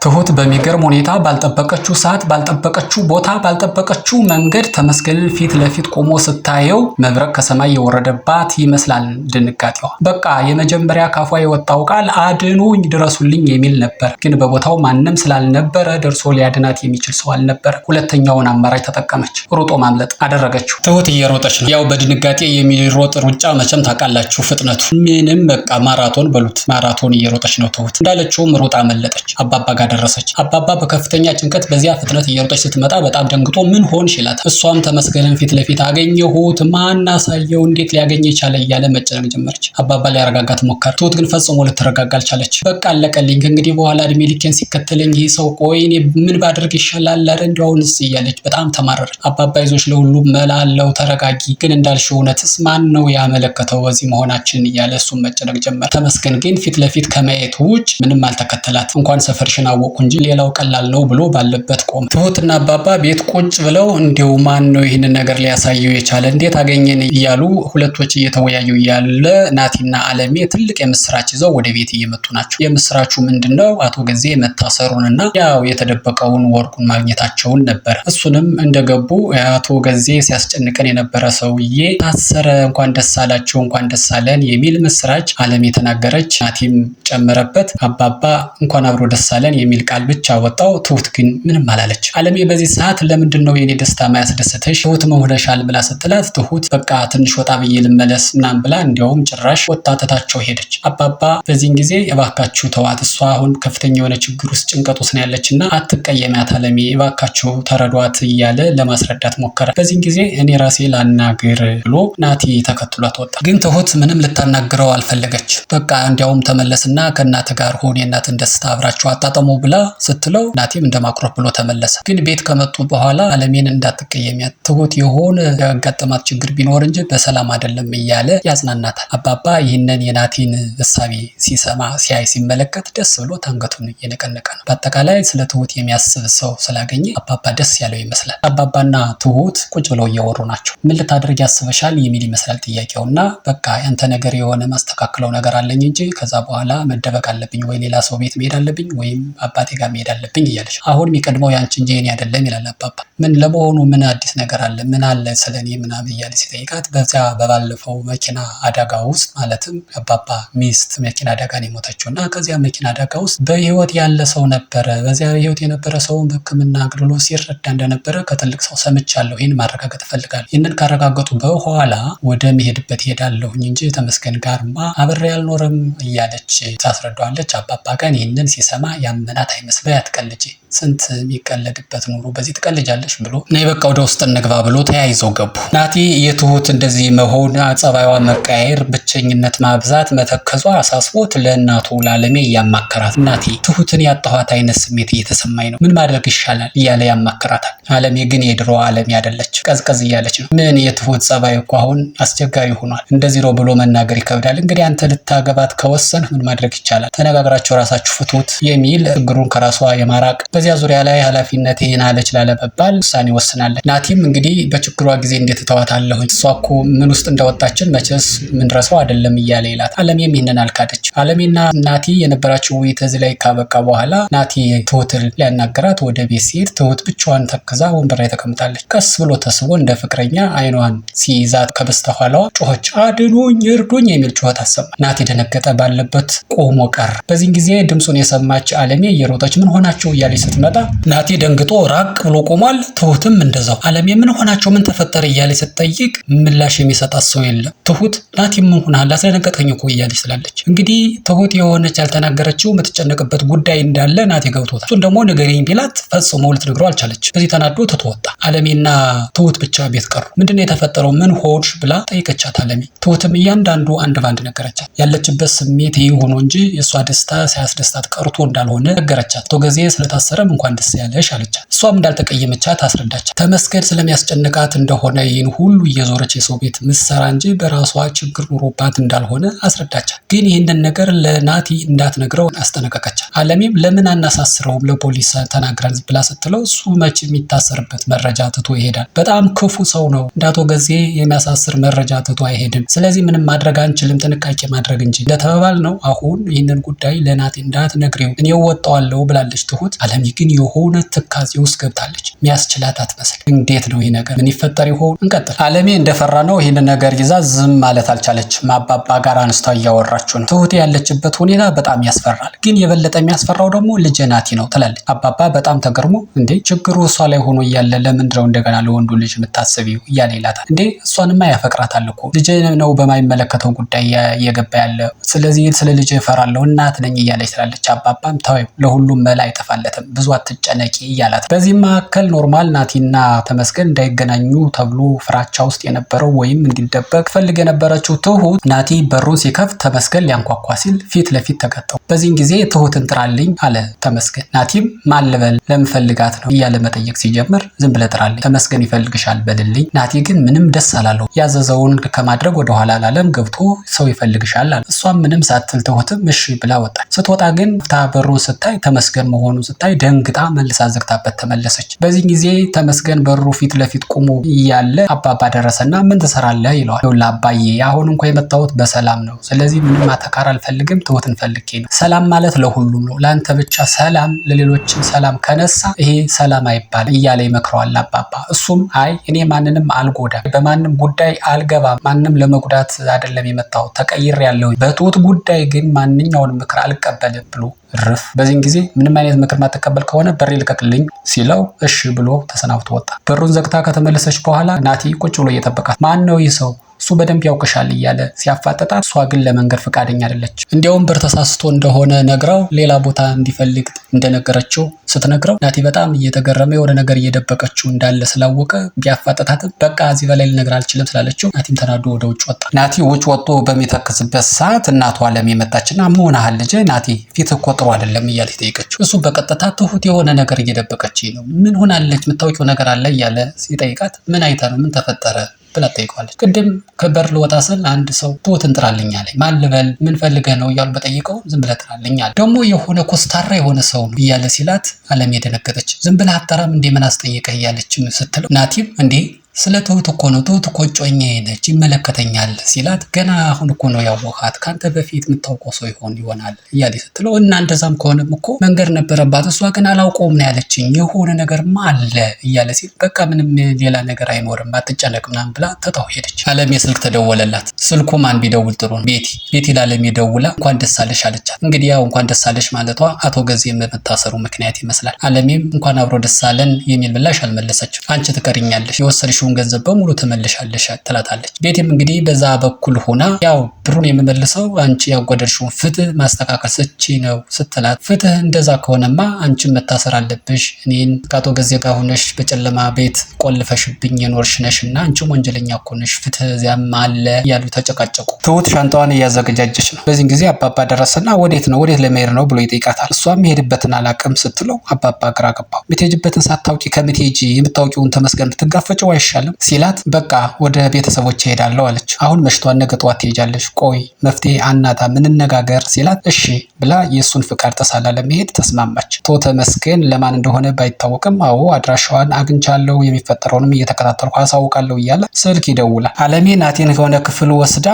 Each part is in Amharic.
ትሁት በሚገርም ሁኔታ ባልጠበቀችው ሰዓት፣ ባልጠበቀችው ቦታ፣ ባልጠበቀችው መንገድ ተመስገንን ፊት ለፊት ቆሞ ስታየው መብረቅ ከሰማይ የወረደባት ይመስላል ድንጋጤዋ። በቃ የመጀመሪያ ካፏ የወጣው ቃል አድኑኝ፣ ድረሱልኝ የሚል ነበር። ግን በቦታው ማንም ስላልነበረ ደርሶ ሊያድናት የሚችል ሰው አልነበረ። ሁለተኛውን አማራጭ ተጠቀመች፣ ሩጦ ማምለጥ አደረገችው። ትሁት እየሮጠች ነው። ያው በድንጋጤ የሚሮጥ ሩጫ መቼም ታውቃላችሁ ፍጥነቱ ምንም በቃ ማራቶን በሉት ማራቶን እየሮጠች ነው ትሁት። እንዳለችውም ሮጣ አመለጠች። አባባ ጋር ደረሰች። አባባ በከፍተኛ ጭንቀት በዚያ ፍጥነት እየሮጠች ስትመጣ በጣም ደንግጦ ምን ሆንሽ ይላታል። እሷም ተመስገንን ፊት ለፊት አገኘሁት፣ ማን አሳየው፣ እንዴት ሊያገኘ የቻለ እያለ መጨነቅ ጀመረች። አባባ ሊያረጋጋት ሞከረ። ትሁት ግን ፈጽሞ ልትረጋጋ አልቻለች። በቃ አለቀልኝ፣ ከእንግዲህ በኋላ እድሜ ልኬን ሲከተለኝ ይህ ሰው፣ ቆይ እኔ ምን ባደርግ ይሻላል፣ ኧረ እንደው አሁንስ እያለች በጣም ተማረረች። አባባ ይዞች ለሁሉም መላ አለው፣ ተረጋጊ፣ ግን እንዳልሽው እውነትስ ማን ነው ያመለከተው በዚህ መሆናችን እያለ እሱም መጨነቅ ጀመረ። ተመስገን ግን ፊት ለፊት ከማየት ውጭ ምንም አልተከተላት። እንኳን ሰፈርሽን አወቅኩ እንጂ ሌላው ቀላል ነው ብሎ ባለበት ቆመ። ትሁትና አባባ ቤት ቁጭ ብለው እንዲው ማን ነው ይህንን ነገር ሊያሳየው የቻለ፣ እንዴት አገኘን እያሉ ሁለቶች እየተወያዩ እያለ ናቲና አለሜ ትልቅ የምስራች ይዘው ወደ ቤት እየመጡ ናቸው። የምስራቹ ምንድን ነው? አቶ ገዜ መታሰሩንና ያው የተደበቀውን ወርቁን ማግኘታቸውን ነበር። እሱንም እንደገቡ አቶ ገዜ ሲያስጨንቀን የነበረ ሰውዬ ታሰረ፣ እንኳን ደስ አላቸው፣ እንኳን ደስ አለን የሚል ምስራች አለሜ ተናገረች። ናቲም ጨመረበት። አባባ እንኳን አብሮ ደስ አለን የሚል ቃል ብቻ ወጣው። ትሁት ግን ምንም አላለች። አለሜ በዚህ ሰዓት ለምንድን ነው የኔ ደስታ ማያስደስተሽ? ትሁት መሆነሻል ብላ ስትላት ትሁት በቃ ትንሽ ወጣ ብዬ ልመለስ ምናምን ብላ እንዲያውም ጭራሽ ወጣ ትታቸው ሄደች። አባባ በዚህን ጊዜ እባካችሁ ተዋት፣ እሷ አሁን ከፍተኛ የሆነ ችግር ውስጥ ጭንቀት ውስጥ ነው ያለች እና አትቀየሚያት አለሜ፣ እባካችሁ ተረዷት እያለ ለማስረዳት ሞከረ። በዚህን ጊዜ እኔ ራሴ ላናግር ብሎ ናቲ ተከትሏት ወጣ። ግን ትሁት ምንም ልታናግረው አልፈለገች። በቃ እንዲያውም ተመለስና ከእናት ጋር ሆን፣ የእናትን ደስታ አብራችሁ አጣጠሙ ብላ ስትለው ናቲም እንደማኩረፍ ብሎ ተመለሰ። ግን ቤት ከመጡ በኋላ አለሜን እንዳትቀየሚያት ትሁት የሆነ ያጋጠማት ችግር ቢኖር እንጂ በሰላም አይደለም እያለ ያጽናናታል። አባባ ይህንን የናቲን እሳቤ ሲሰማ ሲያይ ሲመለከት ደስ ብሎ አንገቱን እየነቀነቀ ነው። በአጠቃላይ ስለ ትሁት የሚያስብ ሰው ስላገኘ አባባ ደስ ያለው ይመስላል። አባባና ትሁት ቁጭ ብለው እያወሩ ናቸው። ምን ልታደርግ ያስበሻል የሚል ይመስላል ጥያቄው እና በቃ ያንተ ነገር የሆነ ማስተካከለው ነገር አለኝ እንጂ ከዛ በኋላ መደበቅ አለብኝ ወይ ሌላ ሰው ቤት መሄድ አለብኝ ወይም አባቴ ጋር መሄድ አለብኝ እያለች አሁን የሚቀድመው ያንቺ እንጂ የኔ አይደለም ይላል አባባ። ምን ለመሆኑ ምን አዲስ ነገር አለ? ምን አለ ስለኔ ምናምን እያለ ሲጠይቃት በዚያ በባለፈው መኪና አደጋ ውስጥ ማለትም አባባ ሚስት መኪና አደጋ ነው የሞተችው እና ከዚያ መኪና አደጋ ውስጥ በህይወት ያለ ሰው ነበረ። በዚያ በህይወት የነበረ ሰውን በሕክምና አገልግሎት ሲረዳ እንደነበረ ከትልቅ ሰው ሰምቻለሁ። ይህን ማረጋገጥ እፈልጋለሁ። ይህንን ካረጋገጡ በኋላ ወደ መሄድበት እሄዳለሁኝ እንጂ ተመስገን ጋርማ አብሬ አልኖርም እያለች ታስረዳዋለች። አባባ ግን ይህንን ሲሰማ ያመናት አይመስልም። አትቀልጂ፣ ስንት የሚቀለድበት ኑሮ በዚህ ትቀልጃለሽ ብሎ ነይ በቃ ወደ ውስጥ እንግባ ብሎ ተያይዘው ገቡ። ናቲ የትሁት እንደዚህ መሆን፣ ጸባይዋ መቀያየር፣ ብቸኝነት ማብዛት፣ መተከዟ አሳስቦት ለእናቱ ለአለሜ እያማከራት፣ እናቴ ትሁትን ያጣኋት አይነት ስሜት እየተሰማኝ ነው፣ ምን ማድረግ ይሻላል እያለ ያማከራታል። አለሜ ግን የድሮ አለሜ አይደለች፣ ቀዝቀዝ እያለች ነው። ምን የትሁት ጸባይ እኮ አሁን አስቸጋሪ ሆኗል፣ እንደዚህ ነው ብሎ መናገር ይከብዳል። እንግዲህ አንተ ልታገባት ከወሰንህ ምን ማድረግ ይቻላል? ተነጋግራቸው ራሳችሁ ፍቱት የሚል ችግሩን ከራሷ የማራቅ በዚያ ዙሪያ ላይ ኃላፊነት ይህን አለች ላለመባል ውሳኔ ወስናለች። ናቲም እንግዲህ በችግሯ ጊዜ እንዴት እተዋታለሁኝ፣ እሷ እኮ ምን ውስጥ እንዳወጣችን መቼስ ምንረሳው አይደለም እያለ ይላት። አለሜም ይህንን አልካደች። አለሜና ናቲ የነበራቸው ውይይት እዚህ ላይ ካበቃ በኋላ ናቲ ትሁትን ሊያናገራት ወደ ቤት ሲሄድ ትሁት ብቻዋን ተክዛ ወንበር ላይ ተቀምጣለች። ቀስ ብሎ ተስቦ እንደ ፍቅረኛ አይኗን ሲይዛት ከበስተኋላዋ ጮኸች። አድኑኝ፣ እርዱኝ የሚል ጩኸት አሰማ። ናቲ ደነገጠ፣ ባለበት ቆሞ ቀረ። በዚህን ጊዜ ድምፁን የሰማች አለሜ እየሮጠች ምን ሆናቸው እያለች ስትመጣ ናቲ ደንግጦ ራቅ ብሎ ቆሟል። ትሁትም እንደዛው። አለሜ ምን ሆናቸው፣ ምን ተፈጠረ እያለች ስትጠይቅ ምላሽ የሚሰጣት ሰው የለም። ትሁት ናቲ ምን ሆነሃል አስደነገጥከኝ እኮ እያለች ስላለች እንግዲህ ትሁት የሆነች ያልተናገረችው የምትጨነቅበት ጉዳይ እንዳለ ናቲ ገብቶታል። እሱን ደግሞ ንገሪኝ ቢላት ፈጽሞ ልትነግረው አልቻለች። በዚህ ተናዶ ትቶ ወጣ። አለሜና ትሁት ብቻ ቤት ቀሩ። ምንድነው የተፈጠረው? ምን ሆንሽ ብላ ጠይቀቻት አለሜ። ትሁትም እያንዳንዱ አንድ ባንድ ነገረቻት። ያለችበት ስሜት ይህ ሆኖ እንጂ የእሷ ደስታ ሳያስደስታት ቀርቶ እንዳልሆነ ነገረቻት። አቶ ገዜ ስለታሰረም እንኳን ደስ ያለሽ አለቻት። እሷም እንዳልተቀየመቻት አስረዳቻት። ተመስገን ስለሚያስጨንቃት እንደሆነ ይህን ሁሉ እየዞረች የሰው ቤት ምሰራ እንጂ በራሷ ችግር ኑሮባት እንዳልሆነ አስረዳቻት። ግን ይህንን ነገር ለናቲ እንዳትነግረው አስጠነቀቀቻት። አለሜም ለምን አናሳስረውም ለፖሊስ ተናግረን ብላ ስትለው እሱ መቼ የሚታሰርበት መረጃ ትቶ ይሄዳል። በጣም ክፉ ሰው ነው። እንደ አቶ ገዜ የሚያሳስር መረጃ ትቶ አይሄድም። ስለዚህ ምንም ማድረግ አንችልም፣ ጥንቃቄ ማድረግ እንጂ እንደተባባል ነው። አሁን ይህንን ጉዳይ ለናቲ እንዳትነግሪው እኔ እወጣዋለሁ እወጣዋለሁ ብላለች ትሁት። አለሜ ግን የሆነ ትካዜ ውስጥ ገብታለች። ሚያስችላት አትመስል። እንዴት ነው ይህ ነገር? ምን ይፈጠር ይሆን? እንቀጥል። አለሜ እንደፈራ ነው ይህን ነገር ይዛ ዝም ማለት አልቻለች። አባባ ጋር አንስታ እያወራችው ነው። ትሁት ያለችበት ሁኔታ በጣም ያስፈራል። ግን የበለጠ የሚያስፈራው ደግሞ ልጄ ናቲ ነው ትላለች። አባባ በጣም ተገርሞ እንዴ ችግሩ እሷ ላይ ሆኖ እያለ ለምንድነው እንደገና ለወንዱ ልጅ የምታስቢው እያለ ይላታል። እንዴ እሷንማ ያፈቅራታል እኮ ልጄ ነው በማይመለከተው ጉዳይ እየገባ ያለ፣ ስለዚህ ስለ ልጄ እፈራለሁ እናት ነኝ እያለች ትላለች። አባባም ተወው ለሁሉም መላ አይጠፋለትም ብዙ አትጨነቂ እያላት። በዚህ መካከል normal ናቲና ተመስገን እንዳይገናኙ ተብሎ ፍራቻ ውስጥ የነበረው ወይም እንዲደበቅ ፈልግ የነበረችው ትሁት ናቲ በሩን ሲከፍት ተመስገን ሊያንኳኳ ሲል ፊት ለፊት ተጋጠሙ። በዚህን ጊዜ ትሁትን ጥራልኝ አለ ተመስገን። ናቲም ማን ልበል ለምፈልጋት ነው እያለ መጠየቅ ሲጀምር ዝም ብለህ ጥራልኝ ተመስገን ይፈልግሻል በልልኝ። ናቲ ግን ምንም ደስ አላለው። ያዘዘውን ከማድረግ ወደኋላ አላለም። ገብቶ ሰው ይፈልግሻል አለ። እሷም ምንም ሳትል ትሁትም እሺ ብላ ወጣች። ስትወጣ ግን ፍታ በሩን ስታይ ተመስገን መሆኑን ስታይ ደንግጣ መልሳ ዘግታበት ተመለሰች። በዚህ ጊዜ ተመስገን በሩ ፊት ለፊት ቆሞ እያለ አባባ ደረሰና ምን ትሰራለህ ይለዋል። ይኸውልህ አባዬ አሁን እንኳ የመጣሁት በሰላም ነው። ስለዚህ ምንም አተካር አልፈልግም። ትሁትን ፈልጌ ነው። ሰላም ማለት ለሁሉም ነው። ለአንተ ብቻ ሰላም ለሌሎችም ሰላም ከነሳ ይሄ ሰላም አይባልም እያለ ይመክረዋል አባባ። እሱም አይ እኔ ማንንም አልጎዳም፣ በማንም ጉዳይ አልገባም፣ ማንም ለመጉዳት አይደለም የመጣሁት ተቀይሬያለሁ። በትሁት ጉዳይ ግን ማንኛውንም ምክር አልቀበልም ብሎ ርፍ። በዚህን ጊዜ ምንም አይነት ምክር ማትቀበል ከሆነ በሬ ልቀቅልኝ ሲለው እሺ ብሎ ተሰናብቶ ወጣ። በሩን ዘግታ ከተመለሰች በኋላ ናቲ ቁጭ ብሎ እየጠበቃት ማን ነው ይህ ሰው እሱ በደንብ ያውቅሻል እያለ ሲያፋጠጣት፣ እሷ ግን ለመንገር ፈቃደኛ አይደለች። እንዲያውም በር ተሳስቶ እንደሆነ ነግራው ሌላ ቦታ እንዲፈልግ እንደነገረችው ስትነግረው ናቲ በጣም እየተገረመ የሆነ ነገር እየደበቀችው እንዳለ ስላወቀ ቢያፋጠጣትም በቃ እዚህ በላይ ልነግር አልችልም ስላለችው ናቲም ተናዶ ወደ ውጭ ወጣ። ናቲ ውጭ ወጥቶ በሚተክዝበት ሰዓት እናቷ አለም የመጣችና ምን ሆነሃል ልጄ ናቲ ፊት እኮ ጥሩ አይደለም እያለች ጠየቀችው። እሱ በቀጥታ ትሁት የሆነ ነገር እየደበቀች ነው፣ ምን ሆናለች? የምታውቂው ነገር አለ እያለ ሲጠይቃት ምን አይተ ነው ምን ተፈጠረ ብላ ጠይቀዋለች። ቅድም ከበር ልወጣ ስል አንድ ሰው ትሁትን ጥራልኝ አለኝ። ማን ልበል? ምን ፈልገህ ነው እያሉ በጠይቀው ዝም ብለህ ጥራልኝ አለ። ደግሞ የሆነ ኮስታራ የሆነ ሰው ነው እያለ ሲላት አለም የደነገጠች። ዝም ብለህ አትጠራም እንዴ ምን አስጠየቀህ እያለችም ስትለው ናቲም እንዴ ስለ ትሁት እኮ ነው፣ ትሁት እኮ እጮኛዬ ነች ይመለከተኛል ሲላት ገና አሁን እኮ ነው ያወቃት ከአንተ በፊት የምታውቀው ሰው ይሆን ይሆናል እያለ ስትለው እና እንደዛም ከሆነም እኮ መንገድ ነበረባት እሷ ግን አላውቀውም ነው ያለችኝ የሆነ ነገርማ አለ እያለ ሲል በቃ ምንም ሌላ ነገር አይኖርም አትጨነቅ ምናምን ብላ ትታው ሄደች። አለም የስልክ ተደወለላት። ስልኩ ማን ቢደውል ጥሩ ነው? ቤቲ። ቤቲ ለአለም የደውላ እንኳን ደስ አለሽ አለቻት። እንግዲህ ያው እንኳን ደስ አለሽ ማለቷ አቶ ገዜ በመታሰሩ ምክንያት ይመስላል። አለሜም እንኳን አብሮ ደስ አለን የሚል ምላሽ አልመለሰችም። አንቺ ትቀሪኛለሽ የወሰድሽውን ገንዘብ በሙሉ ትመልሻለሽ ትላታለች። ቤቲም እንግዲህ በዛ በኩል ሆና ያው ብሩን የምመልሰው አንቺ ያጓደልሽውን ፍትህ ማስተካከል ስቺ ነው ስትላት፣ ፍትህ እንደዛ ከሆነማ አንቺን መታሰር አለብሽ፣ እኔን ከአቶ ገዜ ጋር ሆነሽ በጨለማ ቤት ቆልፈሽብኝ የኖርሽ ነሽ እና አንቺም ወንጀለኛ እኮ ነሽ፣ ፍትህ እዚያም አለ እያሉ ተጨቃጨቁ። ትሁት ሻንጣዋን እያዘገጃጀች ነው። በዚህን ጊዜ አባባ ደረሰና ወዴት ነው ወዴት ለመሄድ ነው ብሎ ይጠይቃታል። እሷም የሄድበትን አላቅም ስትለው አባባ ግራ ገባው። የምትሄጂበትን ሳታውቂ ከምትሄጂ የምታውቂውን ተመስገን ብትጋፈጨው አይሻልም ሲላት በቃ ወደ ቤተሰቦች እሄዳለሁ አለች። አሁን መሽቷን፣ ነገ ጠዋት ትሄጃለሽ። ቆይ መፍትሄ አናጣ ምንነጋገር ሲላት እሺ ብላ የእሱን ፍቃድ ተሳላ ለመሄድ ተስማማች። አቶ ተመስገን ለማን እንደሆነ ባይታወቅም አዎ አድራሻዋን አግኝቻለሁ፣ የሚፈጠረውንም እየተከታተልኩ አሳውቃለሁ እያለ ስልክ ይደውላል። አለሜ ናቴን ከሆነ ክፍል ወስዳ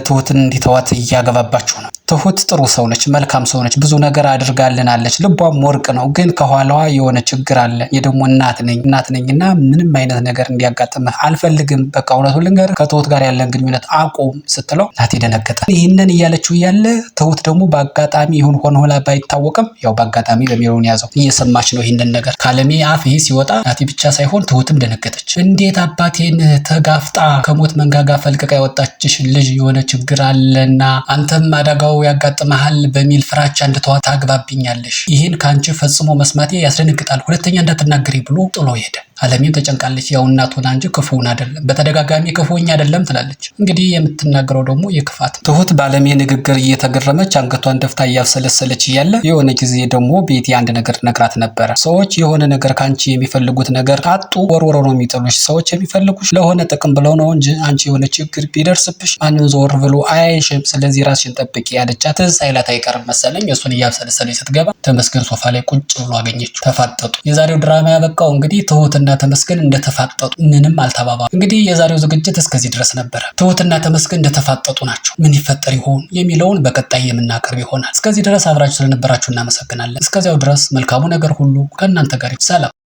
ትሁትን እንዲተዋት እያገባባችሁ ነው። ትሁት ጥሩ ሰው ነች፣ መልካም ሰው ነች፣ ብዙ ነገር አድርጋልናለች። ልቧም ወርቅ ነው። ግን ከኋላዋ የሆነ ችግር አለ። እኔ ደግሞ እናት ነኝ እናት ነኝና ምንም አይነት ነገር እንዲያጋጥምህ አልፈልግም። በቃ እውነቱን ልንገርህ ከትሁት ጋር ያለን ግንኙነት አቁም ስትለው ናቴ ደነገጠ። ይህንን እያለችው እያለ ትሁት ደግሞ በአጋጣሚ ይሁን ሆነ ሆላ ባይታወቅም ያው በአጋጣሚ በሚለውን ያዘው እየሰማች ነው ይህንን ነገር ካለሜ አፍ ይህ ሲወጣ ናቴ ብቻ ሳይሆን ትሁትም ደነገጠች። እንዴት አባቴን ተጋፍጣ ከሞት መንጋጋ ፈልቅቃ የወጣችሽ ልጅ የሆነ ችግር አለና አንተም አደጋው ያጋጥመሃል በሚል ፍራቻ እንድተዋ ታግባብኛለሽ። ይህን ከአንቺ ፈጽሞ መስማቴ ያስደነግጣል። ሁለተኛ እንዳትናገሪ ብሎ ጥሎ ሄደ። አለሜም ተጨንቃለች። ያው እናት ሆና እንጂ ክፉውን አይደለም፣ በተደጋጋሚ ክፉኝ አይደለም ትላለች። እንግዲህ የምትናገረው ደግሞ የክፋት ትሁት በአለሜ ንግግር እየተገረመች አንገቷን ደፍታ እያብሰለሰለች እያለ የሆነ ጊዜ ደግሞ ቤቲ አንድ ነገር ነግራት ነበረ። ሰዎች የሆነ ነገር ከአንቺ የሚፈልጉት ነገር ካጡ ወርውረው ነው የሚጥሉሽ። ሰዎች የሚፈልጉሽ ለሆነ ጥቅም ብለው ነው እንጂ አንቺ የሆነ ችግር ቢደርስብሽ ማንም ዞር ብሎ አያይሽም። ስለዚህ ራስሽን ጠብቂ ያለቻት ትዝ ሳይላት አይቀርም መሰለኝ። እሱን እያብሰለሰለች ስትገባ ተመስገን ሶፋ ላይ ቁጭ ብሎ አገኘችው። ተፋጠጡ። የዛሬው ድራማ ያበቃው እንግዲህ ትሁትና ትሁትና ተመስገን እንደተፋጠጡ ምንም አልተባባሉ። እንግዲህ የዛሬው ዝግጅት እስከዚህ ድረስ ነበረ። ትሁትና ተመስገን እንደተፋጠጡ ናቸው። ምን ይፈጠር ይሆን የሚለውን በቀጣይ የምናቀርብ ይሆናል። እስከዚህ ድረስ አብራችሁ ስለነበራችሁ እናመሰግናለን። እስከዚያው ድረስ መልካሙ ነገር ሁሉ ከእናንተ ጋር። ሰላም።